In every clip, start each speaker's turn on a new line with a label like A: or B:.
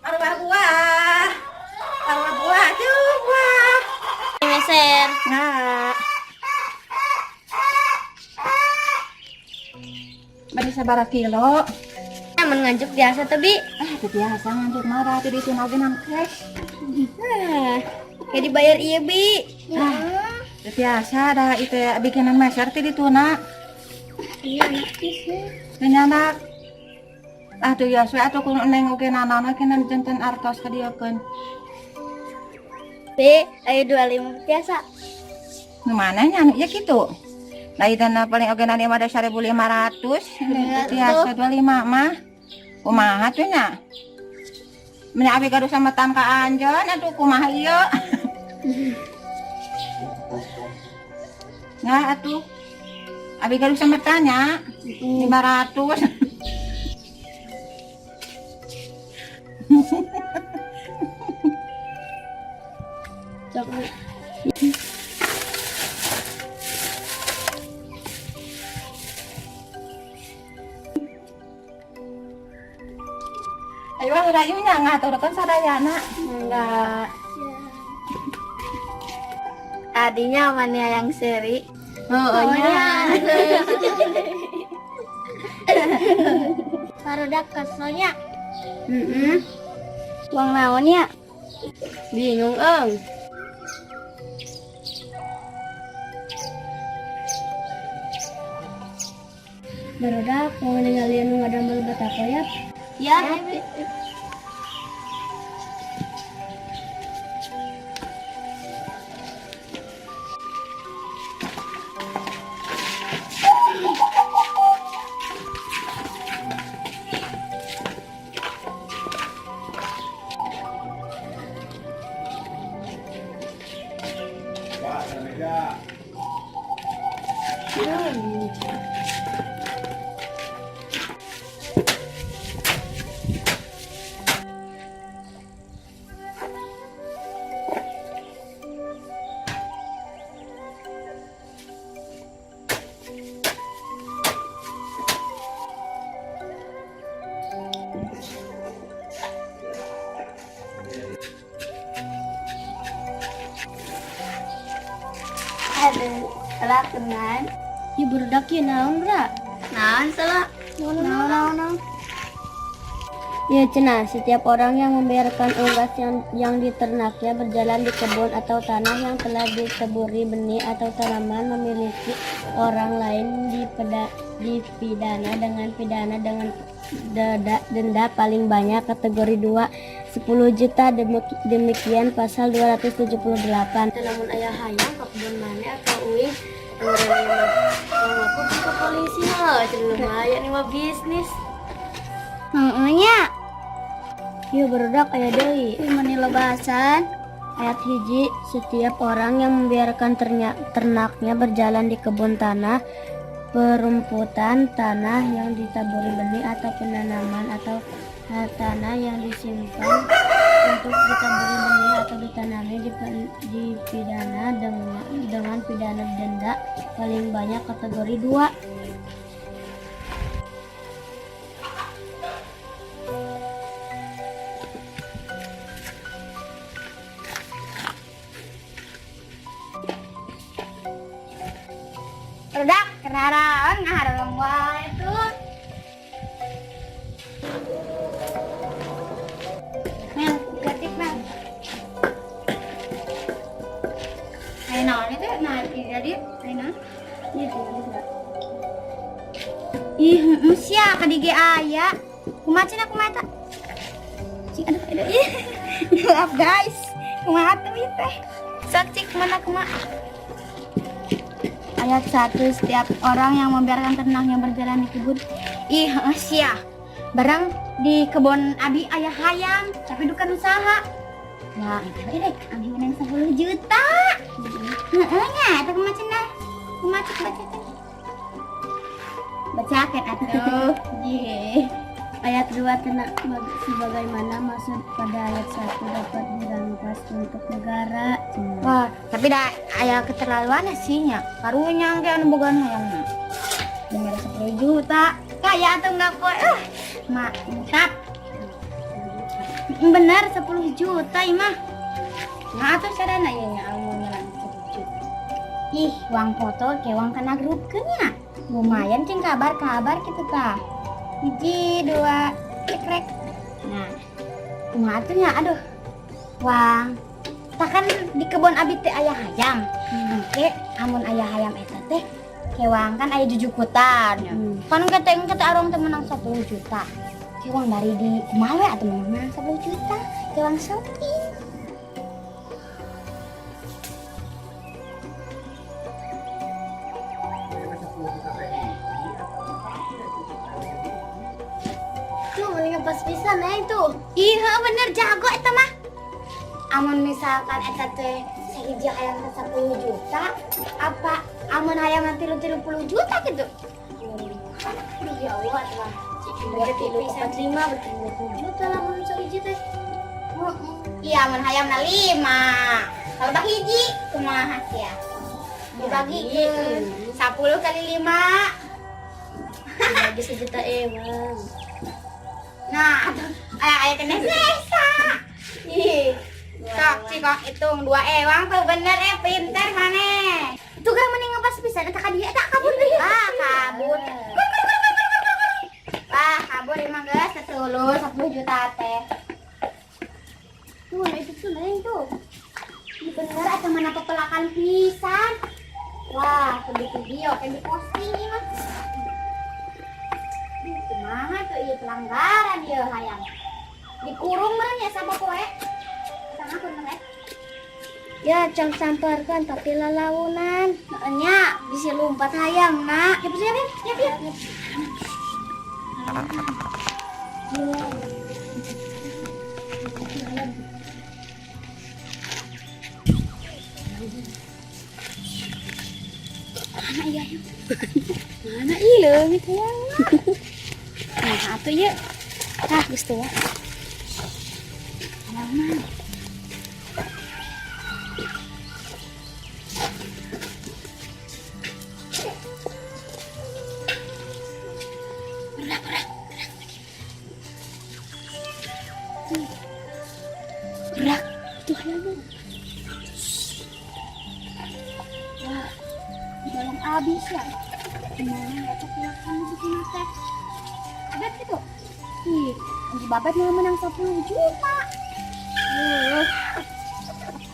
A: Arwah buah. Arwah buah tuh buah.
B: Meser.
A: Nah. Bari sabaraha kilo?
B: Mun nganjuk biasa tuh, Bi.
A: Ah, itu biasa nganjuk marah tadi itu oge nan cash.
B: Nah, kayak dibayar iya, Bi.
A: Ah, itu biasa dah itu bikinan meser tadi tuna.
B: Iya, enak sih.
A: Nyanak. Aduh ya, suwe atuh ku neng oge nanaon oge nan janten artos ka dieu keun.
B: Bi, ayo 25 biasa.
A: Nu mana nya anu ya kitu. Nah, itu na paling oge nani mah ada 1500. Itu biasa 25 mah. Kumaha tuh nya? Meni abi gaduh sametan ka anjeun atuh kumaha ieu? Nah, atuh. Abi gaduh sametan nya 500.
B: Sok, Bi.
A: Ayo ah, udah ieu nya ngaturkeun sadayana.
B: Enggak. Tadinya mana yang seri? Oh, nya. Barudak keselnya. Heeh. Uang naon ya? Bingung, Eng. Barudak mau ninggalin nu ngadamel batako ya? Ya. Aduh, salah kenan. Ya barudak ya naon, Bra? Naon salah? Naon naon naon. Ya cenah, setiap orang yang membiarkan unggas yang diternaknya berjalan di kebun atau tanah yang telah ditaburi benih atau tanaman memiliki orang lain dipidana dengan pidana dengan denda paling banyak kategori 2 10 juta, demikian pasal 278. Namun ayah hayang ke kebun mana atau uing ngaku ke polisi lah, lumayan nih mah bisnis. Heeh nya. Iya barudak aya deui. Meni lobasan. Ayat 1, setiap orang yang membiarkan ternaknya berjalan di kebun tanah, perumputan tanah yang ditaburi benih atau penanaman atau tanah yang disimpan untuk ditaburi benih atau ditanami dipidana dengan pidana denda paling banyak kategori 2. Produk kendaraan ngahareuleum wae tuh. Mel, ketik Mel. Ayo naon itu? Nah, jadi ayo naon? Iya, iya. Ih, heeh sia ka di ge aya. Kumaha cenah kumaha eta? Cing, aduh, aduh. Ih. Maaf guys. Kumaha tuh ieu teh? Sok cik mana kumaha? Ayat 1, setiap orang yang membiarkan ternaknya berjalan di kebun. Ih, heeh sia. Barang di kebun abi ayah hayang, tapi dukan usaha. Wah, itu deh, abi menang 10 juta. Heeh nya, eta kumaha cenah? Kumaha cik bacakeun? Bacakeun atuh. Ye. Ayat 2, ternak sebagaimana maksud pada ayat 1 dapat dirampas untuk negara. Wah, tapi dah aya keterlaluan sih nya. Karunya ge anu boga hayangna. Dengan 10 juta, kaya atau enggak kok? Mantap. Bener 10 juta imah. Nah, atuh carana ieu nya amun menang 10 juta? Ih, uang foto ke uang kana grup nya. Lumayan cing kabar-kabar gitu tah. Hiji, dua, cekrek. Nah, kumaha atuh nya? Aduh. Wang, tah kan di kebun abi teh aya hayam. Engke amun aya hayam eta teh kewang kan aya jujukutan. Kan kata kata orang teh menang 10 juta. Kewang dari di kumaha we atuh menang 10 juta. Kewang shopping. Tuh, mendingan pas pisan eh itu. Iya bener, jago eta mah. Amun misalkan eta teh sahiji hayam teh 10 juta, apa amun hayam nanti 30 juta gitu? Aduh, ya Allah atuh mah. Dua tilu empat lima berarti 20 juta lah mun sahiji teh. Iya, amun hayam na lima. Kalau bah hiji kumaha sia? Dibagi ke 10 kali 5.
C: Dibagi sejuta ewang.
B: Nah, aya aya kena sesa. Ih. Sok, cik hitung 2 ewang tuh bener eh, pinter mana? Tuh gak mending ngepas pisan eta ka dieu eta kabur deui. Ah, kabur. Kur, kur, kur, kur, kur, kur, kur. Wah, kabur emang geus setulus 10 juta teh. Tuh, nah itu tuh, neng tuh. Ini bener eta mana pepelakan pisan. Wah, di video, kayak di posting ini mah. Ih, kumaha tuh ieu pelanggaran ieu hayang. Dikurung meureun ya sama poe. Sama aku eh.
C: Ya, cang samperkan tapi lalaunan. Nya bisa lompat hayam, nak.
B: Siap, siap, siap, siap. Mana iya yuk? Mana iya leungit hayang? Nah, atuh ieu. Ah, geus teh ya. Lalaunan. Berak, berak, berak lagi. Berak, itu hayamnya. Wah, balong abis ya. Gimana ya coklat bikin teh? Ada gitu. Ih, Anji Babat mau menang 10 juta.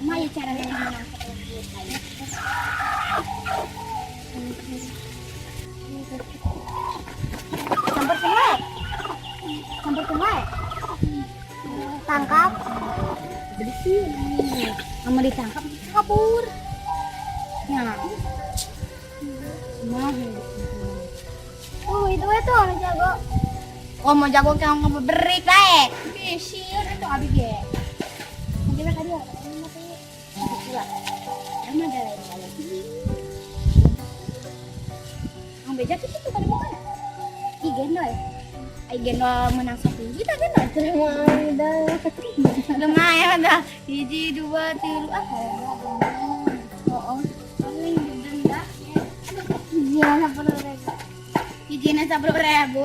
B: Kumaha ya caranya menang 10 juta ya? Campur semua. Campur semua. Tangkap. Bersih. Kamu ditangkap kabur. Nah. Nah.
C: Oh, itu itu anu jago.
B: Oh, mau jago kamu ngeberik lah. Bisir itu abi ge. Nanti mereka dia mati. Gila. Emang ada lain kali. Ang beja tuh itu pada bukan? Ih, gendol. Ay, gendol menang 1 juta gendol.
C: Lumayan.
B: Lumayan dah. Hiji, dua, tilu. Ah, oh. Paling denda.
C: Iya, 10 ribu.
B: Hijina 10 ribu.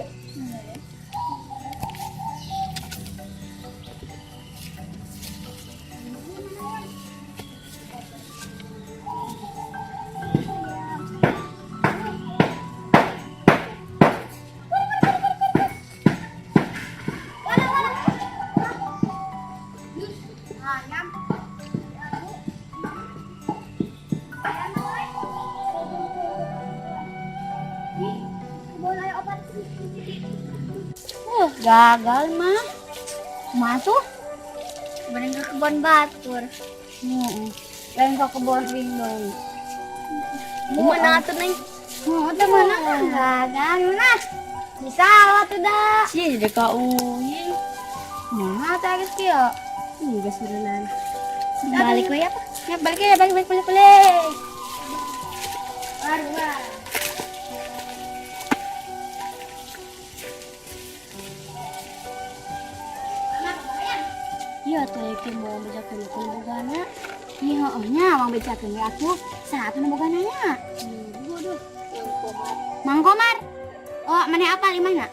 B: Ayam. Ayam, oi.
C: Boleh obat.
B: Gagal mah. Masuk.
C: Bareng ke kebun batur.
B: Heeh. Lain ke kebun rindu.
C: Mana tuh, Neng?
B: Oh, teh mana kan gagal mana?
C: Bisa lah tuh dah.
B: Sih jadi kau. Nah, teh geus kieu.
C: Ih, geus berenang. Balik we apa?
B: Ya balik ya, balik balik balik balik.
C: Warga.
B: Iya teh ki mau bejakeun ku bogana. Iya heueuh nya wang bejakeun we atuh. Saha atuh nu bogana nya?
C: Waduh, yang komar.
B: Mang Komar. Oh, mana apa limahna?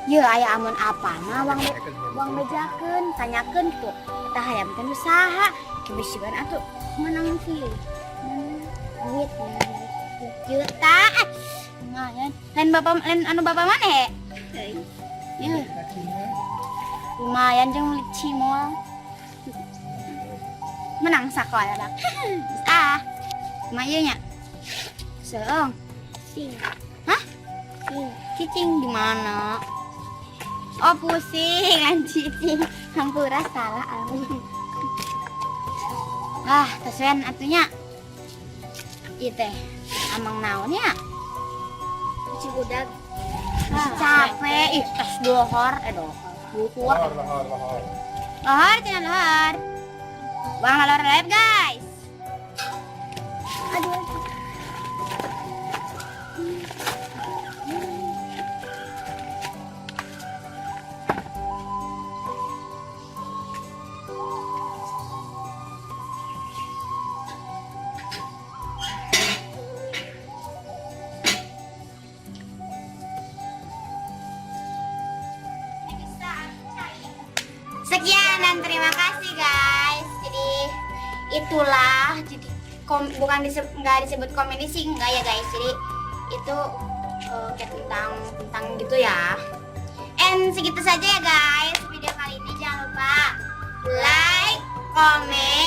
B: Ye, aya amun apa mah wang bejakeun, tanyakeun gitu. Eta hayam teh nu saha? Kebisian atuh menang sih. Duit juta. Lumayan. Lain bapak, lain anu bapak mana he? Ye. Lumayan jeung beli cimol. Menang sakola dak. Ah. Lumayan nya. Seong.
C: Cing.
B: Hah?
C: Cing.
B: Cicing di mana? Oh, pusing kan cicing. Hampura, salah aku. Ah, tesuan atunya. Ieu teh amang naon ya?
C: Kucing udag.
B: Capek, ih, tes dohor, eh, dohor. Bukur.
D: Lohor, lohor, lohor.
B: Lohor, cenah lohor. Wah, lohor live, guys.
C: Aduh.
B: Sekian dan terima kasih, guys. Jadi itulah, jadi bukan nggak disebut komedi sih, enggak ya, guys. Jadi itu kayak tentang tentang gitu ya. And segitu saja ya, guys, video kali ini. Jangan lupa like, comment,